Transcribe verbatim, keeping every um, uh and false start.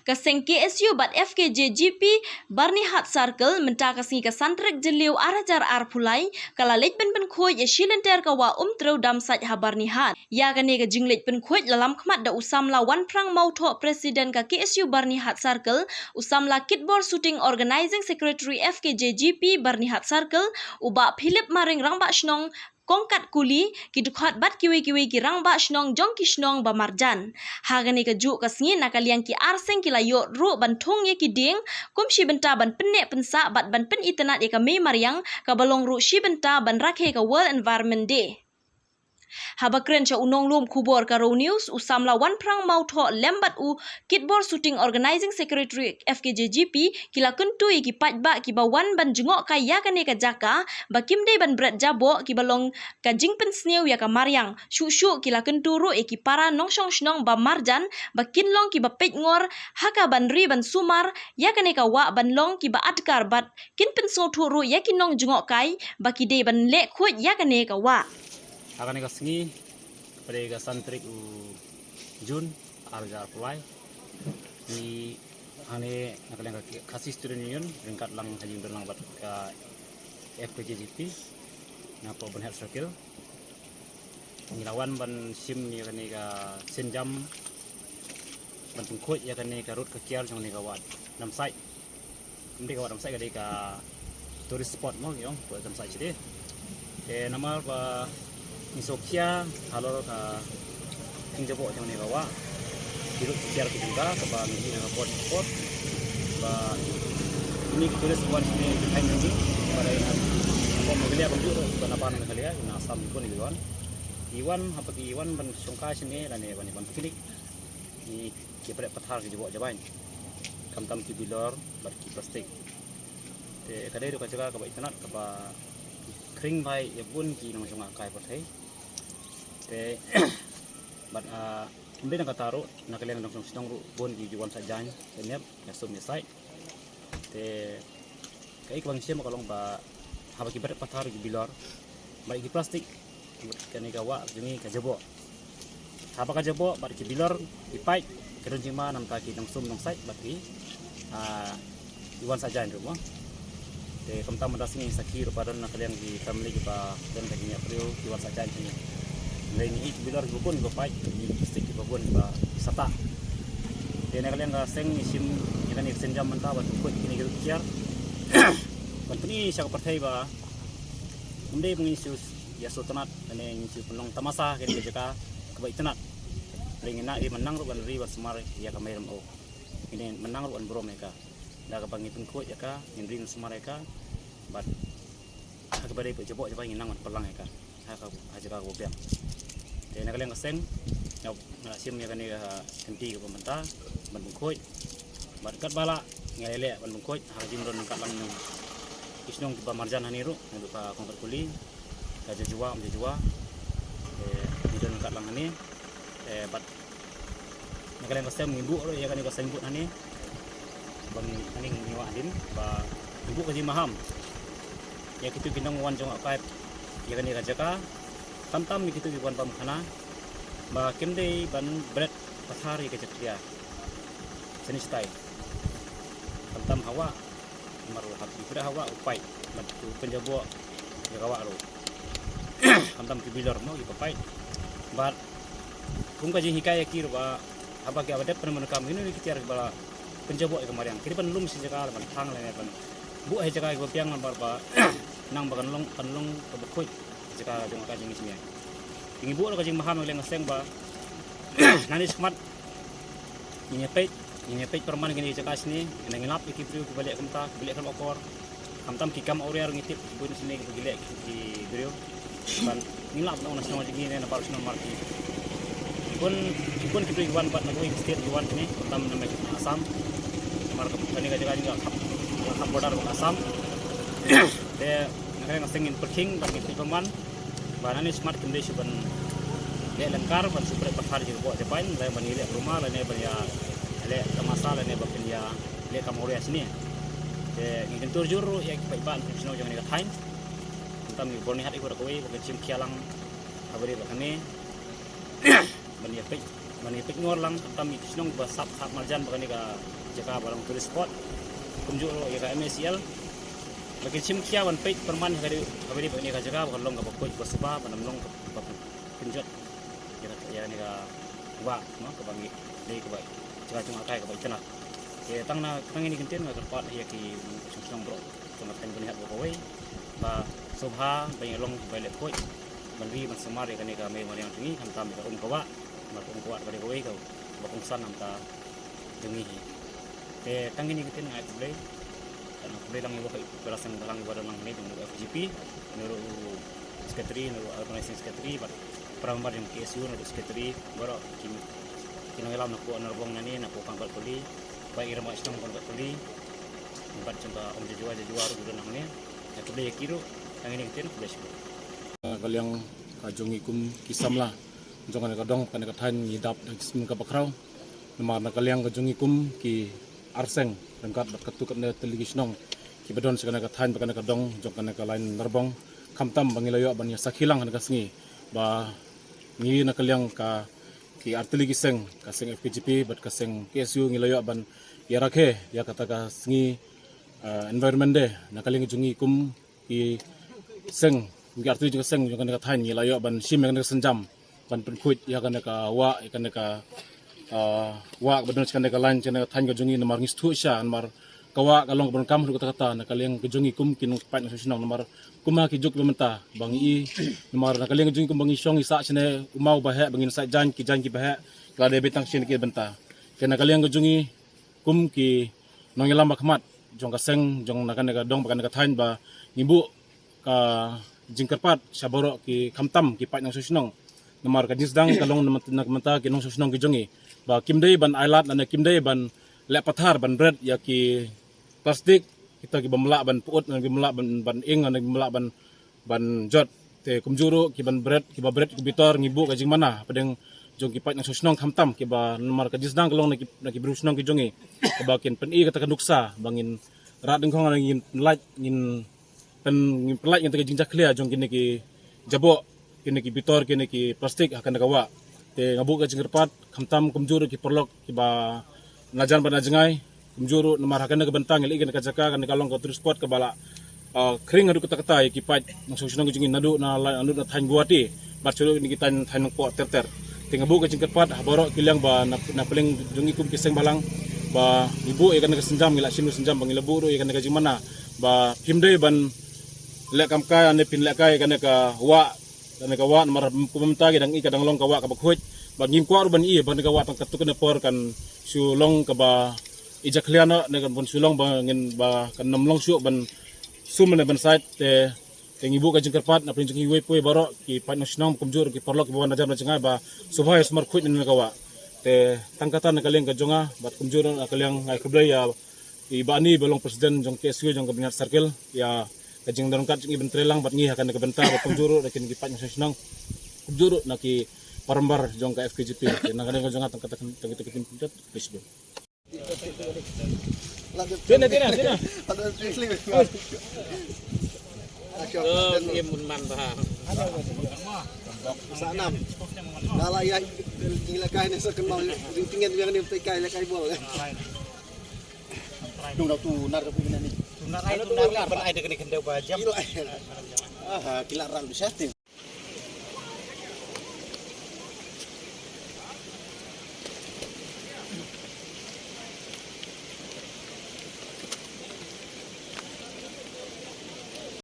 Ka seng K S U bad F K J G P Byrnihat Circle mynta ka sngi ka san tarik Jylliew ar hajar arphew lai ka la leit ban pynkhuid ïa shi lynter ka wah Umtrew Damsait ha Byrnihat. Ïa kane ka jingleit pynkhuid la lamkhmat da u samla Wanphrang Mawthoh, President ka K S U Byrnihat Circle, u samla Kitbor Suting, Organising Secretary F K J G P Byrnihat Circle, u Bah Philip Maring, Rangbah Shnong Kongkat Kuli, ki dkhot bad kiwei kiwei ki rangbah shnong jong ki shnong ba marjan. Ha kane kajuh ka sngi na ka liang ki ar seng ki la ïoh ruh ban thung ïa ki dieng kum shi bynta ban pynneh pynsah bad ban pynitynnad ïa ka mei mariang, kaba long ruh shi bynta ban rakhe ka World Environment Day. Haba kren sha u nonglum khubor ka Raw News, u samla Wanphrang Mawthoh lem bad u Kitbor Suting, Organising Secretary F K J G P, ki la kyntu ïa ki paidbah kiba wan ban jngohkai ïa kane ka jaka ba kim dei ban bret jaboh, kiba long ka jingpynsniew ïa ka mariang. Shuh shuh ki la kyntu ruh ïa ki para nongshong shnong ba marjan ba kin long kiba peit ngor ha ka ban ri ban sumar ïa kane ka wah ban long kiba adkar bad kin pynsngewthuh ruh ïa ki nongjngohkai ba ki dei ban leh khuid ïa kane ka wah. Ha kane ka sngi, ka dei ka san tarik u Jun, ar hajar arphew lai, ngi hangne na ka liang ka Khasi Student Union ryngkat lang ha jingdon lang bad ka F K J G P na poh Byrnihat Circle, ngi la wan ban shim ïa kane ka sienjam ban pynkhuid ïa kane ka rud ka kiar jong kane ka wah Damsait. Ym dei ka wah Damsait, ka dei ka tourist spot mo, ki ong, ka wah Damsait shatei. Te namar ba ngi sngewkhia halor ka jingjaboh jong kane ka wah, ki rud ki kiar ki jong ka, kaba ngi ïohi na ka por ka por ba kine ki tourist ki wan shane ki thaiñ jong ngi, ba dei na ka por Meghalaya kumjuh ruh, ba na bar Meghalaya, na Assam ki bun ki wan. Ki wan, haba ki wan ban shongkai shane lane ban, ban picnic, ngi ki bret pathar ki jaboh jabai, khamtam ki bilor bad ki plastik. Te ka dei ruh ka jaka kaba itynnad kaba khring bha ïa bun ki nongshong kai pyrthei. Te bad, ah, ym dei tang kata ruh, na ka liang nongshong shnong ruh bun ki ju wan sah jaiñ, te nep ïa sum ïa sait. Te kaei kaba ngi shem ka long ba haba ki bret pathar ki bilor bad ki plastik, kane ka wah jong ngi ka jaboh. Haba ka jaboh bad ki bilor ki pait, ka don jingma namar ki nongsum nongsait bad ki, ah, ki wan sah jaiñ ruh mo. Te khamtam mynta sngi sakhi ruh ba don na ka liang ki family kiba don ka jingïapriu ki wan sah jaiñ jong ngi. Hynrei ngi ïohi ki bilor kiba bun kiba pait, ki plastik kiba bun kiba sah. Te na ka liang ka seng ngi shim ïa kane ka sienjam mynta ban pynkhuid ïa kine ki rud kiar ban pyni sha ka pyrthei ba ym dei ba ngin shu ïa sngewtynnad lane ngin shu pynlong tamasa ha kane ka jaka kaba itynnad. Hynrei ngin nang, ngin nang ruh ban ri ban sumar ïa ka mei rymaw. Ngin nang ruh ban burom ïa ka da kaba ngin pynkhuid ïa ka, ngin ri ngin sumar ïa ka. Bad ha kaba dei ba jaboh jabai ngin nang ban pynlang ïa ka ha ka, ha jaka kaba biang. Te na ka liang ka seng nga, nga la shim ïa kane ka kynti kaba mynta ban pynkhuid. Bad katba lah ngi ïaleh ban pynkhuid ha ka jingdon ryngkat lang jong ki shnong kiba marjan hangne ruh, naduh ka Kongkat Kuli, ka Jajua, Umjajua. Te ngi don ryngkat lang hangne. Te bad na ka liang ka seng ngi buh ruh ïa kane ka signboard hangne. Ba ngi, hangne ngi wah hadien ba ngi buh ka jingmaham ïa kito ki nongwan jngohkai ïa kane ka jaka, khamtam ïa kito ki wan bam khana, ba kim dei ban bret pathar ïa ka jakhlia shane shatai, khamtam ha wah. Namar haba ki bret ha wah u pait bad u pynjaboh ïa ka wah ruh. Khamtam ki bilor mo kiba pait. Bad kum ka jinghikai ïa ki ruh ba haba ki, haba dep pyndonkam kino kino ki tiar kiba pynjaboh ïa ka mariang, ki dei ban lum sha jaka, ban thang lane ban buh ha jaka kiba biang namar ba nang ba kan long, kan long kaba khuid jaka jong ka jingïaseng. Te ngi buh ruh ka jingmaham na ka liang ka seng ba nangne shakhmat ngin ïa peit, ngin ïa peit pyrman kine ki jaka shane, ngin ïa lap ïa ki briew kiba leh kumta, kiba leh khlem akor. Khamtam ki kam awria ruh ngi tip ki bun shane kiba ki leh ki briew. Ban ngin lap na shnong jong ngi ne na baroh shnong marki. Ki bun, ki bun ki briew ki wan bad na kawei ka state ki wan shane, khamtam na Assam. Namar kane ka jaka jong ngi ka khap, ka khap border bad Assam. Te na ka liang ka seng ngin pyrkhing bad ngin peit pyrman ba nangne shakhmat kim dei shuh ban leh lyngkar, ban shu bret pathar ïa ki jaboh jabai, lane ban ïaleh bruma, lane ban ïaleh tamasa, lane ban pynïaleh kam awria shane. Te ngi kyntu jur ruh ïa ki paidbah shnong jong kane ka thaiñ, khamtam ngi Byrnihat ïa ka kawei ba ka jingkhia lang ha ba dei ba kane ban ïa peit Ban ïa peit ngor lang, khamtam ïa ki shnong ba sap, sap marjan bad kane ka jaka ba long tourist spot. Kumjuh ruh ïa ka M A C L ba ki shim khia ban peit pyrman ha kane, ha kane, bad kane ka jaka ba ka long kaba khuid, ba suba, ba nam long kaba pynjot ïa ka, ïa kane ka wah, no, kaba ngi dei kaba jaka jong ka kai kaba itynnad. Te tang na, tang ïa kine ki kyntien nga kyrpad ïa ki shnong baroh jong ka thaiñ Byrnihat baroh kawei ba sngewbha ban ïa long ba leh khuid, ban ri ban sumar ïa kane ka mei mariang jong ngi, khamtam ïa ka um ka wah, namar ka um ka wah ka dei kawei kaba kongsan na ka bynta jong ngi hi. Te tang kine ki kyntien nga ai khublei. Nga khublei lang ïa u Bah Seng Bhalang ba don lang hangne jong u F G P, ne ruh u secretary, ne ruh u organizing secretary, bad para member jong K S U, ne ruh secretary, baroh ki, ki nongïalam na poh Narbong nangne, na poh Pangkatpuli, ba ïa rama shnong Pangkatpuli, bad jong ka Ong Jajua, Jajua ruh u don hangne. Nga khublei ïa ki ruh, tang kine ki kyntien, khublei shibun. Ka liang ka jong ngi kum ki samla jong kane ka dong, kane ka thaiñ, ngi dap da ka jingim kaba khraw. Namar na ka liang ka jong ngi kum ki arseng ryngkat bad katto katne tylli ki shnong kiba don sha kane ka thaiñ bad kane ka dong jong kane ka lain Narbong, khamtam ba ngi la ïoh ban ïa sakhi lang ha kane ka sngi ba ngi na ka liang ka, ki artylli ki seng, ka seng F K J P bad ka seng K S U, ngi la ïoh ban ïa rakhe ïa kata ka sngi, ah, Environment Day. Na ka liang ka jong ngi kum ki seng, ki artylli jong ka seng jong kane ka thaiñ, ngi la ïoh ban shim ïa kane ka sienjam ban pynkhuid ïa kane ka wah, ïa kane ka, ah, wah kaba don sha kane ka lain, sha kane ka thaiñ ka jong ngi, namar ngi sngewthuh shisha namar ka wah ka long kaba donkam haduh katta katta. Na ka liang ka jong ngi kum ki nongpaid nongshong shnong, namar kum ha ki juk kiba mynta ba ngi i, namar na ka liang ka jong ngi kum ba ngi shong ngi sah shane u maw ba heh, ba ngin sah jaiñ, ki jaiñ kiba heh ki la dei beit tang sha kine ki bynta. Te na ka liang ka jong ngi kum ki nongïalam ba khmat jong ka seng, jong na kane ka dong bad kane ka thaiñ, ba ngi buh ka jingkyrpad sha baroh ki, khamtam ki paid nongshong shnong, namar ka jingsdang ka long na mynta, na mynta ki nongshong shnong ki jong ngi ba kim dei ban ailad lane kim dei ban leh pathar ban bret ïa ki plastik, kita kiba ym lah ban pyut, kiba ym lah ban, ban ing, kiba ym lah ban, ban jot. Te kumjuh ruh kiban bret, kiba bret ki bitor, ngi buh ka jingmana hapdeng jong ki paid nongshong shnong, khamtam kiba, namar ka jingsdang ka long na ki, na ki briew shnong ki jong ngi, kaba kin pyni kata ka nuksa ba ngin rah dyngkhong, ngin lait, ngin pyn, ngin pynlait ïa kata ka jingjakhlia jong kine ki jaboh, kine ki bitor, kine ki plastik ha kane ka wah. Te nga buh ka jingkyrpad khamtam kumjuh ruh ki paralok kiba na jan bad na jngai, kumjuh ruh namar ha kane ka bynta ngi la ïohi kane ka jaka, kane ka long ka tourist spot kaba la, ah, khring haduh katta katta ïa ki paid nongshong shnong ki jong ngi naduh na la, naduh na thaiñ Guwahati bad shuh ruh kine ki thaiñ, thaiñ Nongpoh ter ter. Te nga buh ka jingkyrpad ha baroh ki liang ba na, na pdeng jong ngi kum ki seng Bhalang ba ngi buh ïa kane ka sienjam, ngi la shim ka sienjam ba ngi la buh ruh ïa kane ka jingmana ba phim dei ban leh kam kai, ne phin leh kai ïa kane ka wah, kane ka wah, namar kumta ki dang i ka dang long ka wah kaba khuid. Bad ngim kwah ruh ban i ba kane ka wah tang katto katne por kan shu long kaba i jakhlia noh, ne kan ban shu long ba ngin, ba kan ym long shuh ban sum ne ban sait. Te, te ngi buh ka jingkyrpad na pdeng jong kiwei pa kiwei baroh ki paid nongshong shnong, kumjuh ruh ki paralok kiba wan na jan na jngai ba sngewbha ïa sumar khuid na kane ka wah. Te tang kata na ka liang ka jong nga bad kumjuh ruh na ka liang nga ai khublei ïa i Bah Ni ba long president jong K S U jong ka Byrnihat Circle ïa ka jingdon ryngkat jong i ban trei lang bad ngi ha kane ka bynta, bad kumjuh ruh na kine ki paid nongshong shnong, kumjuh ruh na ki para member jong ka F K J P. Te na ka liang ka jong nga tang kata, tang kita ki ktien pynjot. Khublei shibun. Tina, tina, tina. Oi. Ym im un man bha. Sa nam. Dah lah ïa, ïa la kai ne sa kynmaw, ïa tingen ïa ne pei kai la kai bol. Dung da tu nar ka pu ne. Tu nar ai, tu nar ban ai da kane khyndew ba jam. Ki la, ah, ki la ran du sa te.